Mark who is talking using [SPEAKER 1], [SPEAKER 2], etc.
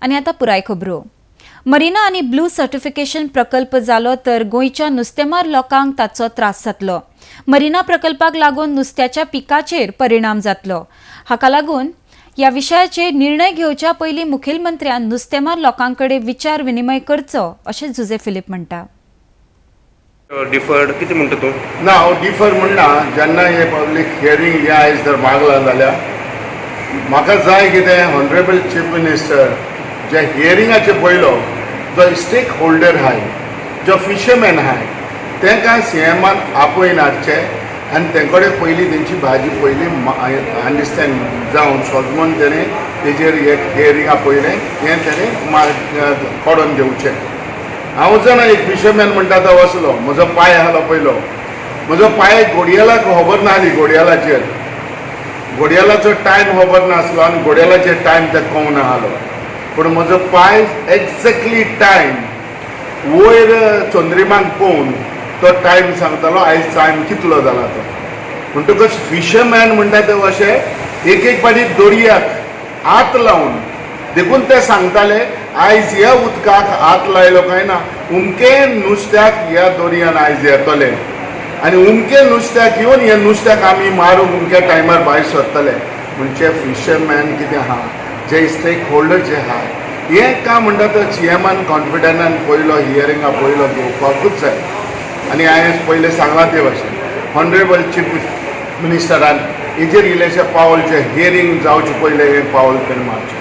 [SPEAKER 1] आनी आतां पुराय खबरो. मरिना आनी ब्लू सर्टिफिकेशन प्रकल्प जालो तर गोंयच्या नुस्तेमार लोकांक ताचो त्रास जातलो. मरिना प्रकल्पाक लागून नुस्त्याच्या पिकाचेर परिणाम जातलो. हाका लागून ह्या विशयाचेर निर्णय घेवच्या पयलीं मुखेलमंत्र्यान नुस्तेमार लोकां कडेन विचार विनिमय करचो अशें जुझे फिलीप म्हणटा.
[SPEAKER 2] डिफर्ड कितें म्हणटा तूं?
[SPEAKER 3] ना, हांव डिफर म्हणना. जेन्ना हे पब्लीक हियरींग हें आयज जर मागलां जाल्यार म्हाका जाय कितें, ऑनरेबल चीफ मिनिस्टर जे हियरिंगाचे पयलो जो स्टेक होल्डर आहाय, जो फिशरमॅन आहाय, तांकां सी एमान आपोवन हाडचे आनी तें कडेन पयलीं तेंची भाजी पयलीं अंडरस्टँड जावन सोजमून तेणें तेजेर एक हियरींग आपयलें, हें तेणें काडून घेवचें. हांव जाणा, एक फिशरमॅन म्हणटा तो वसलो. म्हजो पांय आहलो पयलो, म्हजो पांय घोडयेलाक खबर नासली. घोडयेलाचेर घोडयेलाचो टायम खबर नासलो आनी घोडयेलाचेर टायम ते कळूंक नासलो, पूण म्हजो पांय एग्जॅक्टली टायम वयर चंद्रिमाक पळोवन तो टायम सांगतालो, आयज टायम कितलो जाला तो. म्हणटकच फिशरमॅन म्हणटा ते अशे एक एक पाटी दर्याक हात लावन देखून ते सांगताले, आयज ह्या उदकाक हात लायलो काय ना, उमके नुस्त्याक ह्या दर्यान आयज येतले आनी उमके नुस्त्याक येवन हे नुस्त्याक आमी मारूंक उमक्या टायमार भायर सरतले. म्हणजे फिशरमॅन कितें आहा, जे स्टेक होल्डर जे आहा, हें काम म्हणटा तो सी एमान कॉन्फिडंटान पयलो हियरिंगा पयलो घेवपाकूच जाय. आनी हांवें पयलें सांगलां ते भाशेन, ऑनरेबल चीफ मिनिस्टरान हेजेर इल्लेशें पावल, जे हियरींग जावचें पयलें हें पावल तेणें मारचें.